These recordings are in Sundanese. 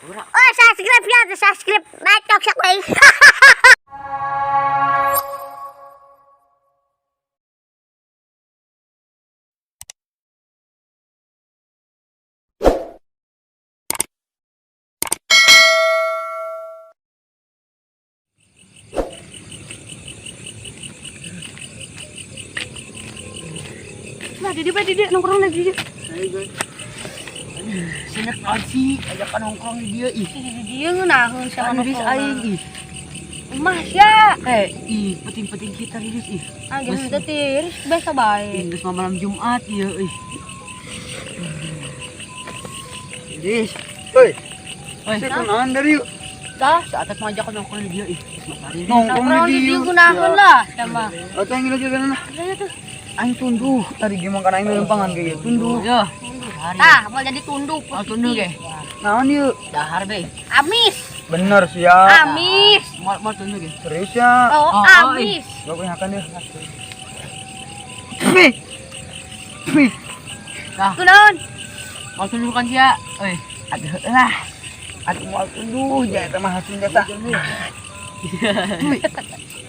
Oh, subscribe ya, subscribe. Batok sa kuy. Nah, di dia, di dia nongkrong lagi dia. Sinet sih, ajakan nongkrong di dia ih. Di dia ngeunaheun sama Riris aing ih. Mah sia. Eh, ih, penting-penting kita riris ih. Ah, geus teh tiris biasa bae. Geus malam Jumat ieu ih. Riris. Hoi. Oi, Kunaon dari yuk? Tah, saat mau ajak nongkrong di dia ih. Nongkrong di dia ngeunaheun lah sama. Atau yang lagi kan lah. Iya tuh. Aing tunduh tadi gimana kan aing lempangan kayak tunduh. Ya. Tah, mau jadi tunduh. Oh, tunduh ge. Naon yuk? Dahar be. Amis. Bener sih ya. Amis. Mau tunduh ge. Serius ya. Oh, amis. Gak punya kan dia. Pi. Pi. Tah. Kunaon? Mau tunduh kan sia? Oi. Aduh lah. Aduh mau tunduh ja eta mah hasil jasa.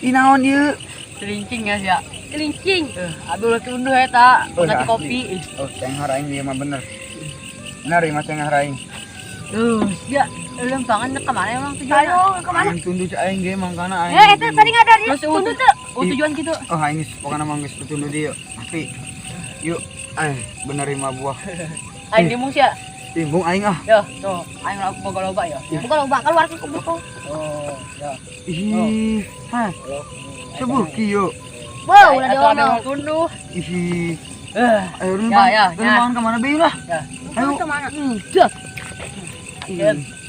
Ih naon ieu? Celincing ya sia. Celincing. Aduh tunduh eta, pengganti kopi. Oh, cenghar aing ieu mah bener. Bener ieu mah cenghar aing. Ya, lempangan ke mana emang tujuan? Ayo, ke mana? Aing tunduh cek aing ge mangkana aing. Eh, itu tadi nggak ada tunduh tuh. Oh, tujuan gitu. Oh, aing geus pokona mah geus tunduh dieu. Tapi yuk, aing bener ieu mah buah. Aing dimung sia. Timbung aing ah. Yo, tuh, aing boga loba ya. Boga loba keluar ke kubur. Oh, ya. Ih, hah. Sebuh kieu. Wow, udah diomong. Tunduh. Ih. Ayo ya, ya. Ke mana be lah? Ayo ke mana? Udah.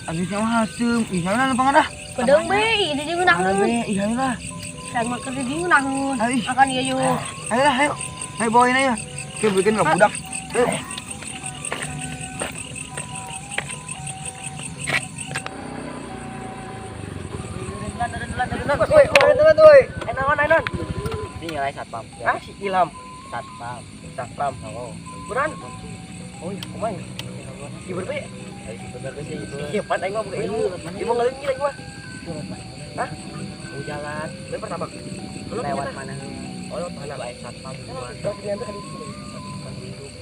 Abisnya mah haseum. Ih, ayo lah lempangan ah. Kedeung be, ini di ngeunaheun. Ih, ayo lah. Saya mah keur di ngeunaheun. Akan ieu yuk. Ayo lah, ayo. Ayo bawain aja. Ke bikin enggak budak. Ayo. Woi, woi, enaon, enaon. Ini nilai satpam. Ah, si Ilham. Satpam. Satpam. Oh. Beran. Oh iya, kumaha ya? Ieu berbe. Iya, pan aing mah boga ilmu. Ieu mah ngaleungit aing mah. Hah? Oh, jalan. Beli pertama. Lewat mana? Oh, lewat mana? Baik satpam.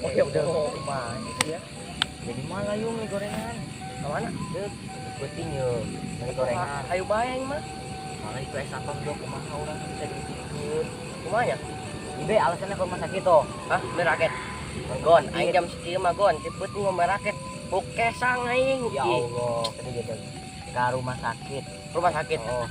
Oh, ya udah. Kumaha ya. Jadi malah yuk mie gorengan. Ke mana? Penting yuk mie gorengan. Ayo bae aing mah. Malah itu satpam dong kumaha urang bisa dibikin. Kumaha ya? Ibe alasannya ke rumah sakit toh. Hah? Beli raket. Gon, aing jam sekieu mah gon, cepet ngomong raket. Oke sang aing. Ya Allah, tadi gitu. Ke rumah sakit. Rumah sakit. Oh.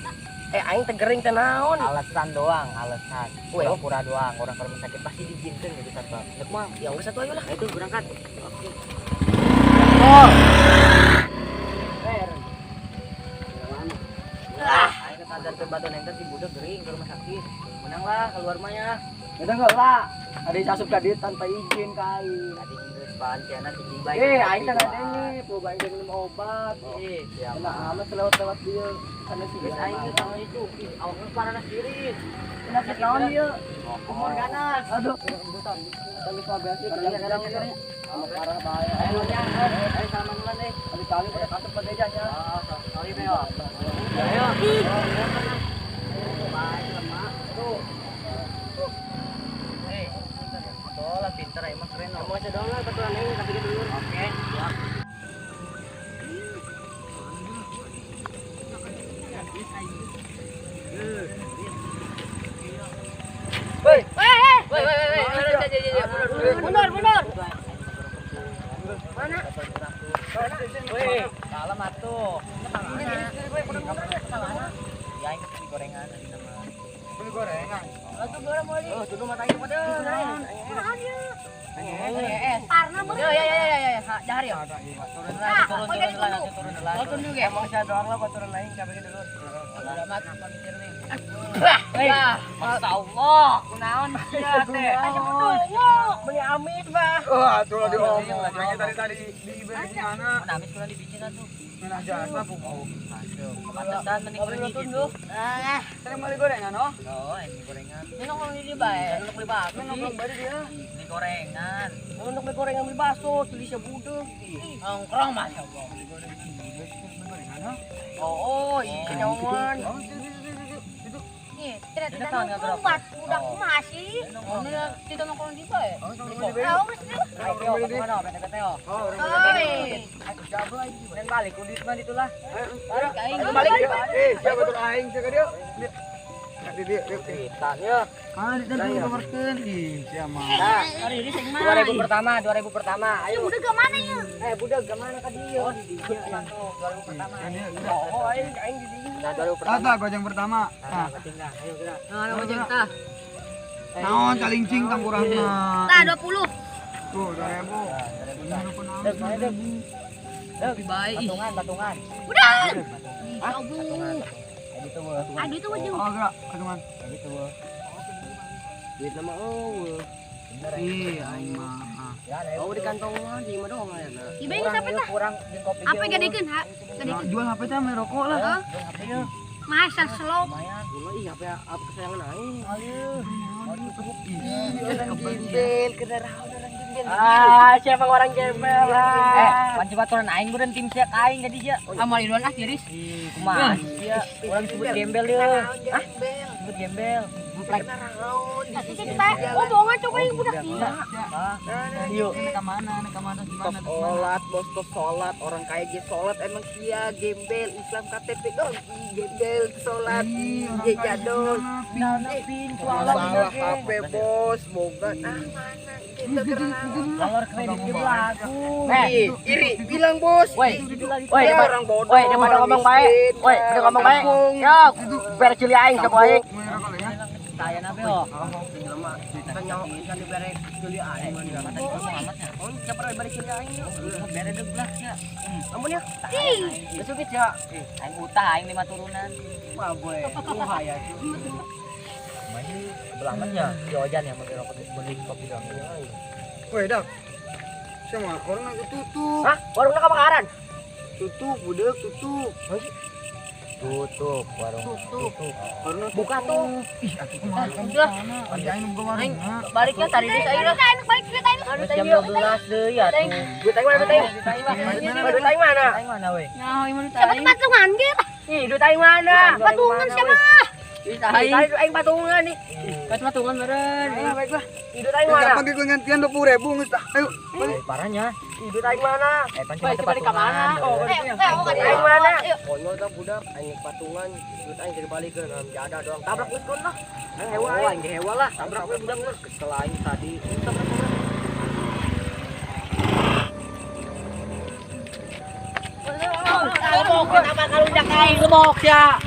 Eh aing teh gering teh naon? Alasan doang, alasan. Pura-pura doang, orang ke rumah sakit pasti diizinkan gitu satpam. Rek mah, ya geus atuh ayo lah. Itu berangkat. Oke. Oh. Ah, aing ke batu nengter si budak gering ke rumah sakit. Menang lah keluar mah ya. Udah enggak lah. Ada asup ka dieu tanpa izin ka aing. Tadi geus panciana cicing bae. Eh, aing teh ngadenge, poba aing minum obat. Eh, siap. Nah, amat lewat-lewat dieu. Kana sih geus aing geus sama itu. Awakna parana siris. Penyakit naon ieu? Umur ganas. Aduh, kami mah biasa kadang-kadang parah bahaya. Ayo ya, ayo salaman duluan deh. Kali-kali pada kasep pada ejanya. Sorry, Teo. Ayo. Baik, lemak. Tuh. Eh, dolar pinter emang keren. Kamu aja dolar batuan aing tapi dulu. Oke, siap. Woi. Woi, woi, woi, mundur, mundur. Mana? Woi, salam atuh. Ya, ini beli gorengan tadi nama. Beli gorengan. Atuh goreng mau Oh, tunduh mata aing mah. Parna bener. Ya ya ya ya ya, dahar ya. Turun lah, turun turun lah, turun lah. Oh, tunduh ge. Emang saya doang lah baturan lain kabeh dulu. Selamat pamit nih. Wah, Masya Allah, kunaon sia teh. Beli amis mah. Oh, atuh lah diomong. Tadi-tadi di beri mana? Mun amis kurang dibikin atuh. Mana jasa bu. Pantesan mending pergi gitu. Ah, sering beli gorengan oh? Oh, ini gorengan. Ini nongkrong di bae. Ini beli bakso. Nongkrong bae dia. Ini gorengan. Untuk beli gorengan beli bakso, tulisnya budeg. Nongkrong Masya Allah. Beli gorengan. nyawan. Nih, tidak nongkrong buat budak masih. Oh, tidak nongkrong di bae. Tahu mesti. Ayo, mana PT-PT yo. Oi. Dan balik kudu mah ditulah. Balik aing. Balik. Eh, siapa tuh aing sia ka dieu? Di dieu, dieu. Tanya. Ah, di dieu nomorkeun. Ih, sia mah. Nah, 2000 pertama, 2000 pertama. Ayo. Budak ke mana ya? Eh, budak ke mana ka dieu? Oh, di dieu. 2000 pertama. Oh, aing aing di dieu. Nah, 2000 pertama. Tata gojeng pertama. Nah, tinggal. Ayo gerak. Nah, gojeng tah. Naon calincing tangkurangna. Tah 20. Tuh, 2000. Lebih baik. Patungan, patungan. Udah. Patungan. Aduh itu wajib. Oh, gerak, patungan. Gitu. Duit nama eueuh. Ih, aing mah. Oh, di kantong mah di mah doang aya. Ibu ini siapa tah? Kurang jeung kopi. Apa gadekeun ha? Gadekeun. Jual HP teh ame rokok lah. Masa slow. Lumayan. Ih, HP apa kesayangan aing. Orang gembel, kendaraan orang gembel. Ah, siapa orang gembel? Eh, panci baturan aing geureun tim sia ka aing jadi sia. Amal Irwan ah tiris. Ih, kumaha sia? Urang disebut gembel ieu. Hah? Disebut gembel. Emplek. Oh, bohongan coba yang budak ini. Yuk. Ka mana? Ka mana? Gimana? Sholat, bos tos sholat, orang kaya ge sholat emang sia gembel Islam KTP dong, gembel sholat, ge jadon. Salah HP bos, boga nah mana gembel keren. Dollar kredit ge lagu. Eh, iri bilang bos. Woi, woi, orang bodoh. Woi, daripada ngomong baik. Woi, udah ngomong baik. Yo, ber cili aing sok aing. Saya nabe oh. Kan nyawa kan dibere cili aing. Oh, siapa dibere cili aing? Bere deuk lah sia. Ampun ya. Geus sugit ya. Aing utah aing 5 turunan. Wah, boy. Wah, ya. Main belamatnya si Ojan yang beli rokok beli kopi doang. Woi, dak. Sama orang lagi tutup. Hah? Warungnya kebakaran? Tutup, budak tutup. Tutup warung. Tutup. Warung buka tuh. Ih, atuh kumaha kan. Aing buka warung. Baliknya tadi geus aing lah. Balik duit aing. Jam 12 deui atuh. Duit aing mana duit aing? Duit aing mana? Aing mana we? Siapa tuh patungan ge? Ih, duit aing mana? Patungan siapa? Duit aing patungan nih. Patungan meureun. Baiklah. Duit aing mana? Kapan ge gantian 20.000 geus tah. Ayo, balik. Parahnya. Duit aing mana? Eh, panci mata patungan. Oh, aing mana? Konyol tah budak aing patungan, duit aing jadi balikeun jada doang. Tabrak geus kon lah. Aing hewa aing ge hewa lah. Tabrak we budak geus kesel aing tadi. Tabrak. Ngomong kenapa kalau jak aing ngomong ya.